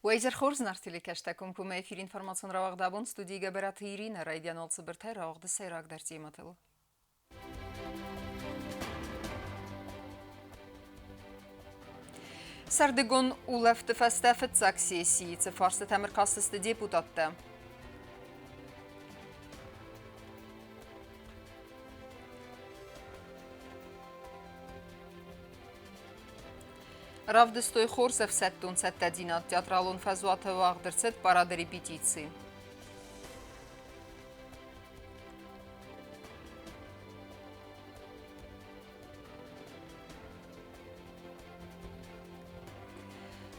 Уӕ изӕр хорз, нарт телекӕстӕ комкоммӕ эфир информацион рауагъд абон студийы Гӕбӕраты Иринӕ райдиан уал цыбыртӕй рауагъды сӕйрагдӕр темӕтыл. Сӕрдыгон улӕфты фӕстӕ фыццаг сессийы цы фарстытӕм ӕркастысты депутаттӕ? Равдыстой хорз ӕфсӕддон цӕттӕдзинад театралон фӕзуаты уагъд ӕрцыд парады репетици.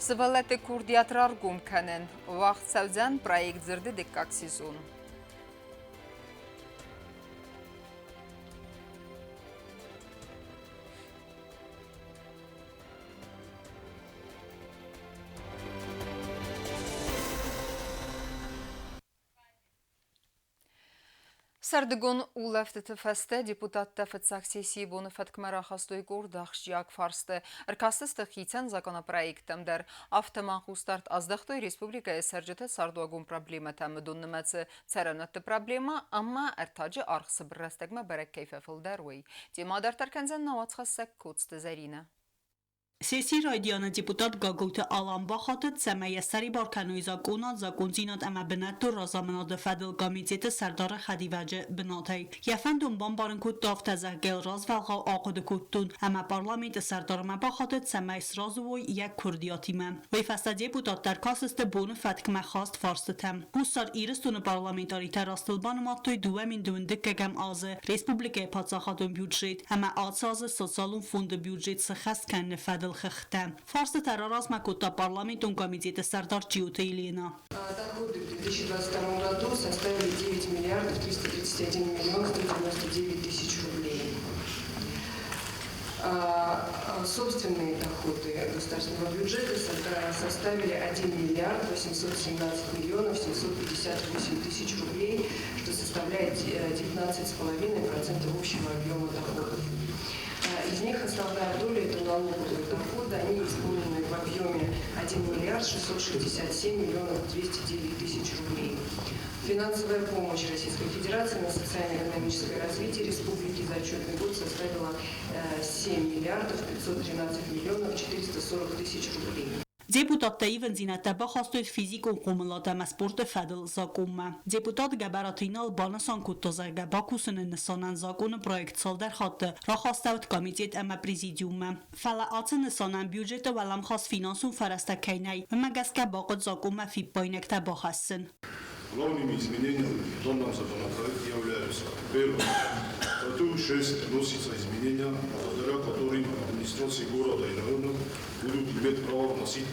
Сывӕллӕтты курдиат раргом кӕнын уагъд цӕудзӕн проект «Дзырды дыккаг сезон». Сӕрдыгон улӕфтыты фӕстӕ депутаттӕ фыццаг сессийы боны фӕткмӕ рахастой къорд ахсджиаг фарсты. Ӕркастысты хицӕн законопроекттӕм дӕр. Афтӕ ма хъусдард аздӕхтой республикӕйы цӕрджыты цардуагон проблемӕтӕм уыдон нымӕцы цӕрӕнуӕтты проблемӕ ӕмӕ ӕртаджы аргъ цыбыр рӕстӕгмӕ бӕрӕг кӕй фӕфылдӕр, уый. Темӕ дарддӕр кӕндзӕн нӕ уацхӕссӕг Коцты Зӕринӕ. Сессийы райдианы депутат Гаглойты Алан бахатыд, цӕмӕй йӕ ссӕрибар кӕной закъонад, закъондзинад ӕмӕ бынӕттон разамынады фӕдыл комитеты сӕрдары хӕдивӕджы бынатӕй. Йӕ фӕндон бамбарын кодта афтӕ, зӕгъгӕ, развӕлгъау ахъуыды кодтон ӕмӕ парламенты сӕрдармӕ бахатыд, цӕмӕй сразы уой йӕ куырдиатимӕ. Уый фӕстӕ депутаттӕ ӕркастысты боны фӕткмӕ хаст фарстытӕм. Хуссар Ирыстоны парламентаритӕ растыл банымадтой 2012 азы республикӕйы паддзахадон бюджет ӕмӕ ацы азы социалон фонды бюджет сыххӕст кӕныны фӕдыл хыгъдтӕ. Фарстытӕ раразмӕ кодта парламентон комитеты сӕрдар Джиоты Елена. Доходы в 2022 году составили 9 миллиардов 331 миллион 199 тысяч рублей. Собственные доходы государственного бюджета составили 1 миллиард 817 миллионов 758 тысяч рублей, что составляет 19,5% общего объема доходов. Из них основная доля – это налоговые доходы. Они исполнены в объеме 1 миллиард 667 миллионов 209 тысяч рублей. Финансовая помощь Российской Федерации на социально-экономическое развитие республики за отчетный год составила 7 миллиардов 513 миллионов 440 тысяч рублей. Депутаттӕ ивындзинӕдтӕ бахастой физикон хъомылад ӕмӕ спорты фӕдыл закъонмӕ. Депутат Гӕбӕраты Инал банысан кодта, зӕгъгӕ, бакусыны нысанӕн закъоны проект цалдӕр хатты рахастӕуыд комитет ӕмӕ президиуммӕ. Фӕлӕ ацы нысанӕн бюджеты уӕлӕмхас финансон фӕрӕзтӕ кӕй нӕй, уымӕ гӕсгӕ бахъуыд закъонмӕ фиппаинӕгтӕ бахӕссын. Главными изменениями в данном законопроекте являются: первое. В статью 6 вносятся изменения, благодаря которым администрации города и районов будут иметь право вносить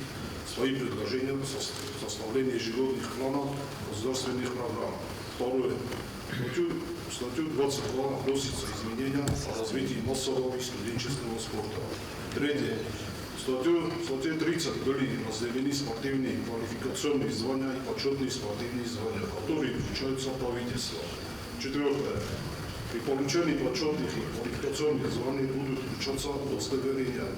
свои предложения в составлении ежегодных планов государственных программ. Второе. В статью 22 вносятся изменения о развитии массового и студенческого спорта. Третье. В статье 30 были разделены спортивные квалификационные звания и почетные спортивные звания, которые вручаются правительством. Четвертое. При получении почетных и квалификационных званий будут вручаться удостоверения,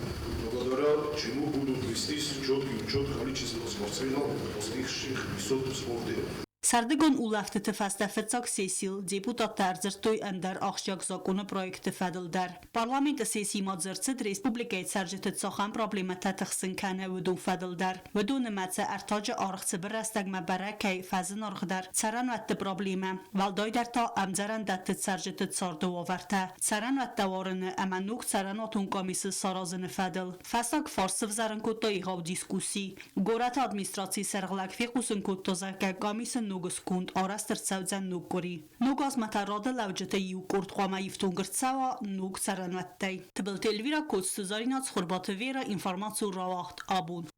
благодаря чему будут вестись четкий учет количества спортсменов, достигших высот в спорте. Сӕрдыгон улӕфтыты фӕстӕ фыццаг сессийыл депутаттӕ ӕрдзырдтой ӕндӕр ахсджиаг закъоны проекты фӕдыл дӕр. Парламенты сессийы ма дзырд цыд республикӕйы цӕрджыты цахӕм проблемӕтӕ тыхсын кӕны, уыдон фӕдыл дӕр. Уыдон нымӕцы ӕртаджы аргъ цыбыр рӕстӕгмӕ бӕрӕг кӕй фӕзынаргъдӕр, цӕрӕнуӕтты проблемӕ, уӕлдайдӕр та ӕмдзӕрӕндӕтты цӕрджыты царды уавӕртӕ, цӕрӕнуӕттӕ уарыны ӕмӕ ног цӕрӕнуатон къамисы саразыны фӕдыл. Фӕстаг фарст сывзӕрын кодта егъау дискусси. Горӕты администрацийы сӕргълӕг фехъусын кодта, зӕгъгӕ, къамисы ног сконд арӕзт ӕрцӕудзӕн ног къуыри. Ног азмӕ та рады лӕуджыты иу къорд хъуамӕ ифтонг ӕрцӕуа ног цӕрӕнуӕттӕй. Тыбылты Эльвира, Коцты Заринӕ, Цхуырбаты Вера, информацион рауагъд абон.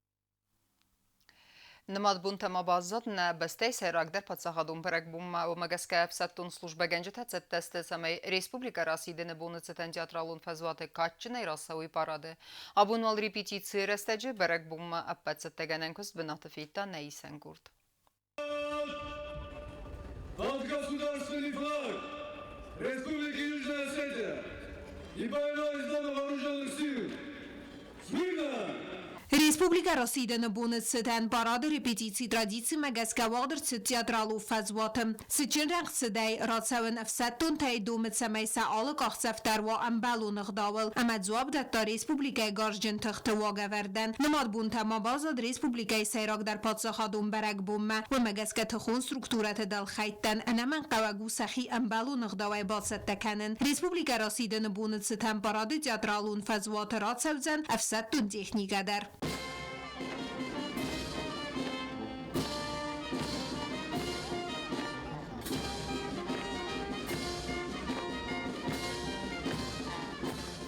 Нымад бонтӕ ма баззад нӕ бӕстӕйы сӕйрагдӕр паддзахадон бӕрӕгбонмӕ. Уымӕ гӕсгӕ ӕфсӕддон службӕгӕнджытӕ цӕттӕ сты, цӕмӕй республикӕ расидыны боны цытӕн театралон фӕзуаты кадджынӕй рацӕуой парады. Абон уал репетицийы рӕстӕджы бӕрӕгбонмӕ ӕппӕт цӕттӕгӕнӕн куыст бынаты федта нӕ исӕн къорд. Под государственный флаг Республики Южная Осетия и боевое знамя Вооруженных сил! Смирно! Республикӕ расидӕны боны цытӕн парады репетици традицимӕ гӕсгӕ уагъд ӕрцыд театралон фӕзуаты. Цытджын рӕнхъцыдӕй рацӕуын ӕфсӕддонтӕй домы, цӕмӕй сӕ алы къахдзӕф дӕр уа ӕмбӕлон ӕгъдауыл ӕмӕ дзуапп дӕтта республикӕйы гарзджын тыхты уагӕвӕрдӕн. Нымад бонтӕ ма баззад республикӕйы сӕйрагдӕр паддзахадон бӕрӕгбонмӕ. Уымӕ гӕсгӕ тыхон структурӕты дӕлхӕйттӕн ӕнӕмӕнгхъӕуӕг у сӕхи ӕмбӕлон ӕгъдауӕй бацӕттӕ кӕнын. Республикӕ расидыны боны цытӕн парады театралон фӕзуаты рацӕудзӕн ӕфсӕддон техникӕ дӕр.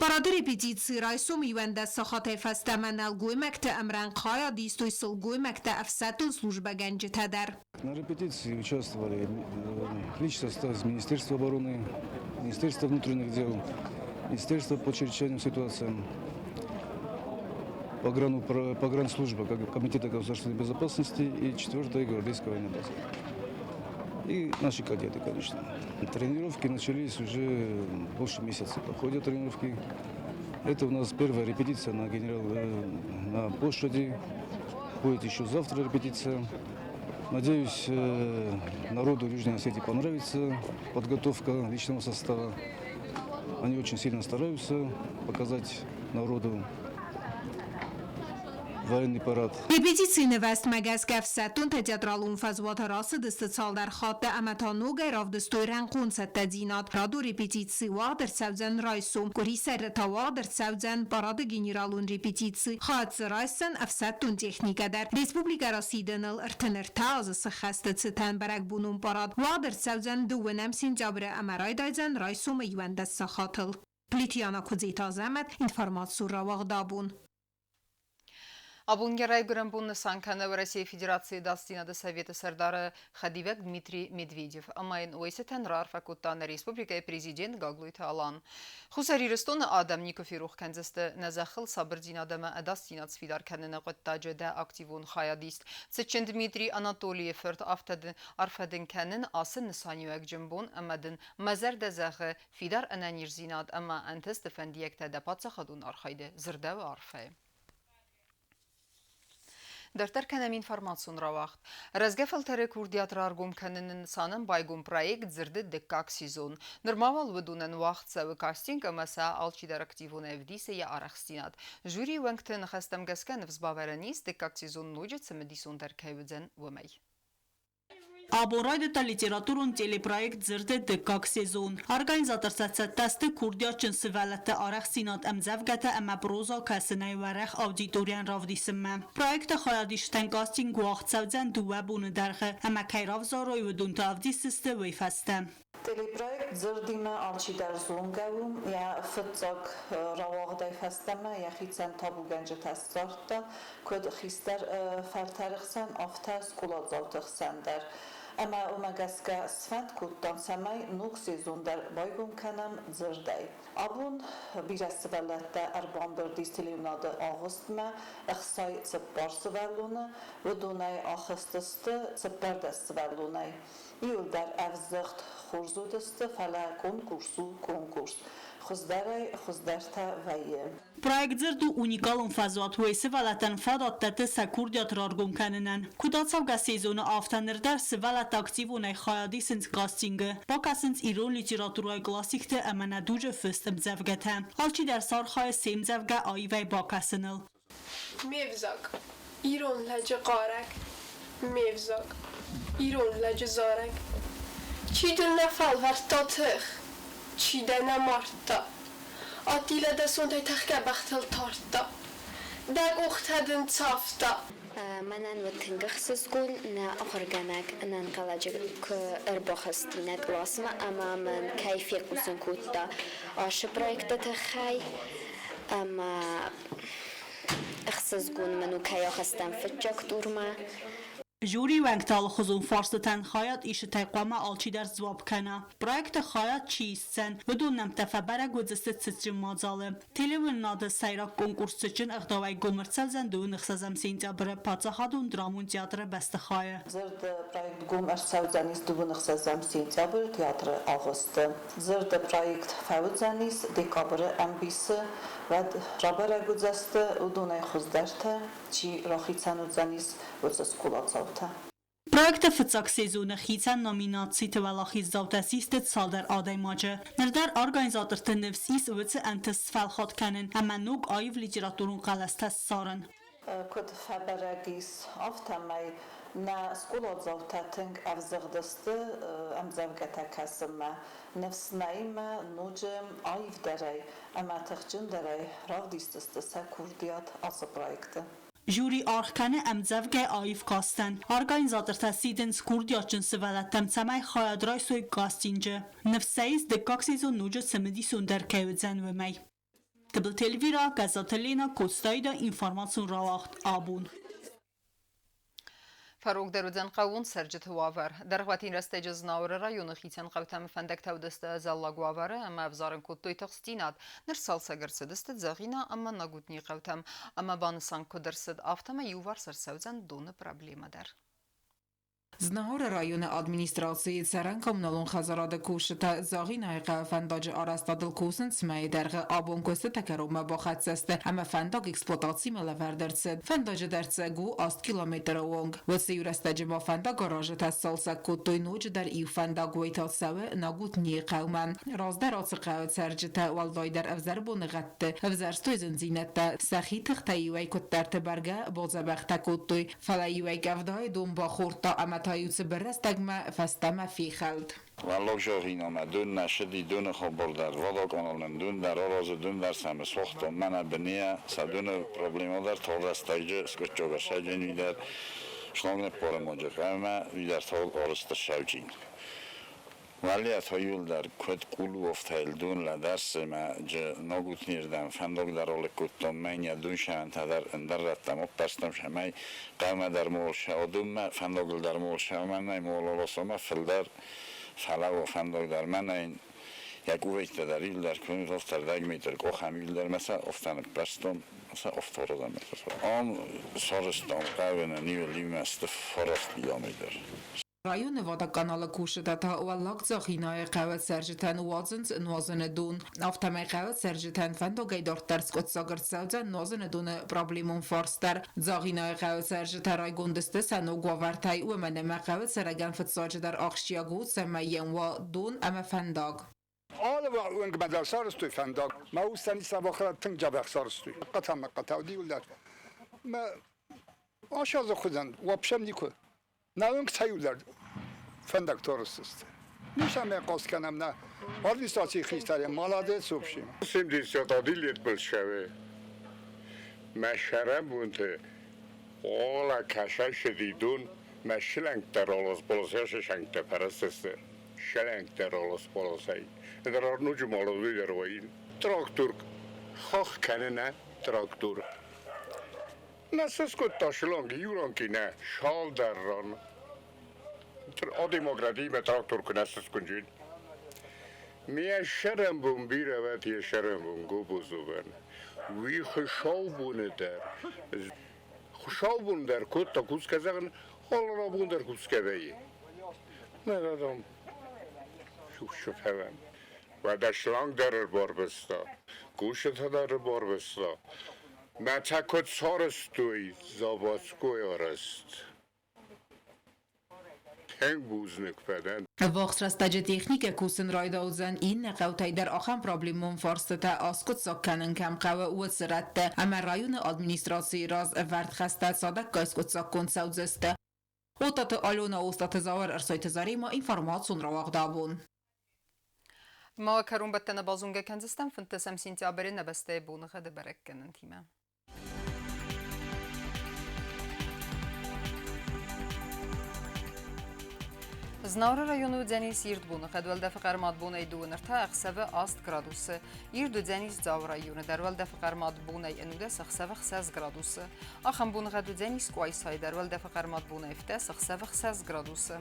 Парады репетици райсом 11 сахатӕй фӕстӕмӕ нӕлгоймӕгты ӕмрӕнхъ хайад истой сылгоймӕгтӕ ӕфсӕддон службӕгӕнджытӕ дӕр. На репетиции участвовали личный состав из Министерства обороны, Министерства внутренних дел, Министерства по чрезвычайным ситуациям, погранслужба Комитета государственной безопасности и 4-я гвардейская военная база. И наши кадеты, конечно. Тренировки начались уже больше месяца. Проходят тренировки. Это у нас первая репетиция на площади. Будет еще завтра репетиция. Надеюсь, народу Южной Осетии понравится подготовка личного состава. Они очень сильно стараются показать народу военный парад. Репетицийы нывӕзтмӕ гӕсгӕ ӕфсӕддонтӕ театралон фӕзуаты рацыдысты цалдӕр хатты ӕмӕ та ногӕй равдыстой рӕнхъон цӕттӕдзинад. Радон репетици уагъд ӕрцӕудзӕн райсом, къуырисӕры та уагъд ӕрцӕудзӕн парады генералон репетици. Хайад дзы райсдзӕн ӕфсӕддон техникӕ дӕр. Республикӕ расидыныл 33 азы сыххӕсты цытӕн бӕрӕгбонон парад уагъд ӕрцӕудзӕн 2 сентябры ӕмӕ райдайдзӕн райсомы 11 сахатыл. Плитиана Куыдзиты Азӕмӕт, информацион рауагъд абон. Абон йӕ райгуырӕн бон нысан кӕны Уӕрӕсейы Федерацийы Ӕдасдзинады Советы сӕрдары хӕдивӕг Дмитрий Медведев ӕмӕ йын уӕйцытӕн раарфӕ кодта нӕ республикӕйы президент Гаглойты Алан. Хуссар Ирыстоны адӕм никуы ферох кӕндзысты нӕ зӕххыл сабырдзинад ӕмӕ ӕдасдзинад сфидар кӕныны хъуыддаджы дӕ активон хайадист. Цытджын Дмитрий Анатолийы фырт, афтӕ дын арфӕ дын кӕнын ацы нысаниуӕгджын бон ӕмӕ дын мӕ зӕрдӕ зӕгъы фидар ӕнӕниздзинад ӕмӕ ӕнтысты фӕндиӕгтӕ дӕ паддзахадон архайды, дзырдӕуы арфӕйы. Дарддӕр кӕнӕм информацион рауагъд. Рӕзгӕ фӕлтӕры курдиат раргом кӕныны нысанӕн байгом проект «Дзырды дыккаг сезон». Нырма уал уыдонӕн уагъд цӕуы кастинг ӕмӕ сӕ алчидӕр активонӕй ӕвдисы йӕ арӕхстдзинад. Жюрийы уӕнгты ныхӕстӕм гӕсгӕ ныфс бавӕрӕн ис, дыккаг сезон ноджы цымыдисондӕр кӕй уыдзӕн, уымӕй. Абон райдыдта литературон телепроект «Дзырды дыккаг сезон». Организатортӕ цӕттӕ сты курдиатджын сывӕллӕтты арӕхстдзинад ӕмдзӕвгӕтӕ ӕмӕ проза кӕсынӕй уӕрӕх аудиторийӕн равдисынмӕ. Проекты хайадисджытӕн кастинг уагъд цӕудзӕн дыууӕ боны дӕргъы ӕмӕ кӕй равзарой, уыдон та ӕвдисдзысты уый фӕстӕ. Телепроект «Дзырдимӕ алчидӕр зонгӕ у, йӕ фыццаг рауагъдӕй фӕстӕмӕ йӕхицӕн табугӕнджытӕ ссардта, куыд хистӕр фӕлтӕры хсӕн, афтӕ скъоладзауты хсӕн дӕр. Ӕмӕ уымӕ гӕсгӕ сфӕнд кодтам, цӕмӕй ног сезон дӕр байгом кӕнӕм дзырдӕй. Абон бирӕ сывӕллӕттӕ ӕрбамбырд ис телеуынады агъуыстмӕ, 64 сывӕллоны, уыдонӕй ахызтысты 14 сывӕллонӕй. Иуылдӕр ӕвзыгъд хорз уыдысты, фӕлӕ конкурс у конкурс. Хуыздӕрӕй хуыздӕртӕ вӕййы. Проект дзырд у уникалон фӕзуат, уый сывӕллӕттӕн фадат дӕтты сӕ курдиат раргом кӕнынӕн. Куыд ацӕугӕ сезоны, афтӕ ныр дӕр сывӕллӕттӕ активонӕй хайад исынц кастингы, бакӕсынц ирон литературӕйы классикты ӕмӕ нӕ дуджы фыст ӕмдзӕвгӕтӕ. Алчидӕр сӕ архайы се мдзӕвгӕ аивӕй бакӕсыныл. Ме взаг, ирон лӕджы хъарӕг, Ме взаг, ирон лӕджы зарӕг. Чи дын нӕ фӕлвӕрдта тых, чи дӕ нӕ мардта, Аттилӕ дӕ сонтӕй тӕхгӕ бӕхтыл тардта, Дӕ къухтӕ дын цавта. Мӕнӕн уыд тынг ӕхсызгон, нӕ ахуыргӕнӕг ӕнӕнхъӕлӕджы куы ӕрбахызти нӕ къласмӕ ӕмӕ мын кӕй фехъусын кодта ацы проекты тыххӕй ӕмӕ ӕхсызгон мын у, кӕй ахызтӕн фыццаг турмӕ. Жюрийы уӕнгты алыхуызон фарстытӕн хайад исытӕй хъуамӕ алчидӕр сдзуапп кӕна. Проекты хайад чи исдзӕн, уыдон нӕмттӕ фӕбӕрӕг уыдзысты цытджын мадзалы. Телеуынынады сӕйраг конкурс цытджын ӕгъдауӕй гом ӕрцӕудзӕн 26 сентябры Паддзахадон драмон театры бӕстыхайы. Дзырд проект гом ӕрцӕудзӕнис 26 сентябры театры агъуысты. Дзырды проект фӕуыдзӕнис декабры ӕмбисы. Уӕд рабӕрӕг уыдзӕсты уыдонӕй хуыздӕртӕ, чи рахицӕн уыдзӕнис, уыцы скъоладзаутӕ. Проекты фыццаг сезоны хицӕн номинациты уӕлахиздзаутӕ систы цалдӕр адӕймаджы. Ныр дӕр организаторты ныфс ис уыцы ӕнтыст сфӕлхат кӕнын ӕмӕ ног аив литературон хъӕлӕстӕ ссарын. Куыд фӕбӕрӕг ис, афтӕмӕй нӕ скъоладзаутӕ тынг ӕвзыгъд сты ӕмдзӕвгӕтӕ кӕсынмӕ. Ныфс нӕ ноджы аивдӕрӕй ӕмӕ тыхджындӕрӕй равдисдзысты сӕ курдиат ацы проекты. Жюри аргъ кӕны ӕмдзӕвгӕ аив кастӕн. Организатортӕ сидынц курдиатджын сывӕллӕттӕм, цӕмӕй хайад райсой кастинджы. Ныфс сӕ ис, дыккаг сезон ноджы цымыдисондӕр кӕй уыдзӕн, уымӕй. Тыбылты Эльвира, Гӕззаты Лена, Коцтайда, информацион рауагъд абон. Фӕрогдӕр уыдзӕн хъӕууон цӕрджыты уавӕр. Дӕргъвӕтин рӕстӕджы Знауыры районы хицӕн хъӕутӕм фӕндӕгтӕ уыдысты ӕдзӕллаг уавӕры ӕмӕ ӕвзарын кодтой тыхстдзинад. Ныр цалцӕг ӕрцыдысты Дзӕгъина ӕмӕ Нагутнийы хъӕутӕм. Ӕмӕ банысан куыд ӕрцыд, афтӕмӕй иуварс ӕрцӕудзӕн доны проблемӕ дӕр. Знауыры районы администрацийы цӕрӕн-коммуналон хӕдзарады кусджытӕ Дзагъинайы хъӕуы фӕндаджы арӕзтадыл кусынц мӕйы дӕргъы. Абон куыстытӕ кӕронмӕ бахӕццӕ сты ӕмӕ фӕндаг эксплуатацимӕ лӕвӕрд ӕрцыд. Фӕндаджы дӕрддзӕг у 8 километры онг. Уыцы иу рӕстӕджы ма фӕндагаразджытӕ сцалцӕг кодтой ноджыдӕр иу фӕндаг, уый та цӕуы Нагутнийы хъӕумӕ. Раздӕр ацы хъӕуы цӕрджытӕ уӕлдайдӕр ӕвзӕр боныгъӕдты ӕвзӕрстой зындзинӕдтӕ, сӕхи тыхтӕй иуӕй куыддӕрты бӕргӕ бадзӕбӕхтӕ кодтой, фӕлӕ иуӕй къӕвдайы дон бахордта ӕмӕ та-иу цыбыр рӕстӕгмӕ фӕстӕмӕ фехӕлд. Уӕллаг зӕгъинамӕ дон нӕ цыди, доны хабар дӕр, водоканал нын дон дӕр аразы, дон дӕр сӕм ысуагътам. Мӕнӕ бынийӕ сӕ доны проблемӕ дӕр тар рӕстӕджы скъуыддзаг ӕрсӕджын уый дӕр шланг ныппарӕм аджы ӕмӕ уый дӕр та арызт ссӕуджын. Уӕлейӕ та иуылдӕр куыд къул у, афтӕ йыл дон лӕдӕрсы мӕ джы Ногутнирдӕм фӕндаг дӕр алыг кодтам, мӕн йӕ донсӕвӕнтӕ дӕр ӕндӕр рӕттӕм аппӕрстам, цӕмӕй хъӕумӕ дӕр ма уолсӕ, фӕндагыл дӕр ма уолсӕ, мӕнӕй ма уолаласа ма фылдӕр фӕлӕууа фӕндаг дӕр мӕнӕй йӕ къувӕйттӕ дӕр иуылдӕр куы афтӕ ӕрдӕг метр къохӕм иуылдӕр мӕ сӕ афтӕ ныппӕрстон, сӕ афтӕ аразӕм. Ам сарӕзтам хъӕуы нын иуыл иумӕ сты 9 километр. Районы водоканалы кусджытӕ та Уӕллаг Дзагъинайы хъӕуы цӕрджытӕн уадзынц нуазыны дон. Афтӕмӕй хъӕуы цӕрджытӕн фӕндагӕй дарддӕр скъуыддзаг ӕрцӕудзӕн нуазыны доны проблемон фарст дӕр. Дзагъинайы хъӕуы цӕрджытӕ райгонд сты сӕ ног уавӕртӕй, уымӕн ӕмӕ хъӕуы цӕрӕгӕн фыццаджыдӕр ахсджиаг у, цӕмӕй йӕм уа дон ӕмӕ фӕндаг. Алы уынгмӕ дӕр сарӕзтой фӕндаг. Мӕ усӕн исӕвӕхӕрӕг тынг дзӕбӕх сарӕзтой. Хъӕтӕ мӕ хъӕтӕ уыди уылдӕр. Мӕ асазы хуызӕн вообще никуы. Нӕ уынгтӕ иуылдӕр фӕндӕгтӕ арӕзт Ницы хъаст кӕнӕм нӕ администрацийы хистӕрӕн, молодец вообще. 71 лет большеве. Мӕ сӕрӕнбонты ола кӕсӕсыди дон, мӕ шилӕнгтӕ ролос-полосӕ шангтӕ фӕрӕстысты. Шилӕнгтӕ ролос-полосӕй. Ӕндӕр ноджы молодой дӕр вӕййын. Трактор хах кӕны нӕ трактор. Нӕ сыскодта шиланг иу нӕ шалдӕр ран. A демократиимӕ трактор куы нӕ сыскуынджын. Ме сӕрӕнбон бирӕ вӕд йе сӕрӕнбон Гобозовӕн. Уый хуыцаубоны дӕр, хуыцаубон дӕр кодта кусгӕ зӕгъын, алы рабон дӕр кусгӕ вӕййы. Нӕ дам, шуфӕвӕн. Уӕдӕ шланг дӕр ӕрбарвыста, кусджытӕ дӕр ӕрбарвыста. Мӕ та куыд сарӕзтой заводской арӕзт. Тынг бузныг фӕдӕн. Ӕввахс рӕстӕджы техникӕ кусын райдаудзӕн иннӕ хъӕутӕй дӕр ахӕм проблемон фарстытӕ аскъуыддзаг кӕнын кӕм хъӕуы, уыцы рӕтты ӕмӕ районы администрацийы раз ӕвӕрд хӕстӕ цадӕггай скъуыддзаггонд цӕудзысты. Отаты Алена, Остъаты Зауыр, Ӕрсойты Заремӕ, информацион рауагъд абон. Ма кӕронбӕттӕны базонгӕ кӕндзыстӕм 15 сентябры нӕ бӕстӕйы боныгъӕды бӕрӕггӕнӕнтимӕ. Знауыры районы уыдзӕнис ирд боныхъӕд, уӕлдӕфы хъӕрмад бонӕй 2 ӕртӕ, ӕхсӕвы 8 градусы. Ирд уыдзӕнис Дзауы районы дӕр, уӕлдӕфы хъӕрмад бонӕй 11, ӕхсӕвы 6 градусы. Ахӕм боныгъӕд уыдзӕнис Къуайсайы дӕр, уӕлдӕфы хъӕрмад бонӕй 17, ӕхсӕвы 6 градусы.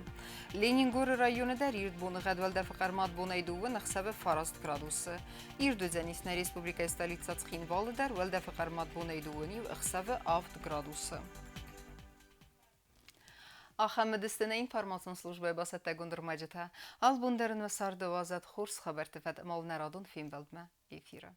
Ленингоры районы дӕр ирд боныгъӕд, уӕлдӕфы хъӕрмад бонӕй 2, ӕхсӕвы 9 градусы. Ирд уыдзӕнис нӕ республикӕйы столицӕ Цхинвалы дӕр, уӕлдӕфы хъӕрмад бонӕй 2 иу, ӕхсӕвы 7 градусы. Ахӕм уыдысты нӕ информацион службӕйы бацӕттӕгонд ӕрмӕджытӕ. Алыбон дӕр ын уӕ царды уадзӕд хорз хабӕртты фӕд ӕмӕ нӕ радон фембӕлдмӕ эфиры.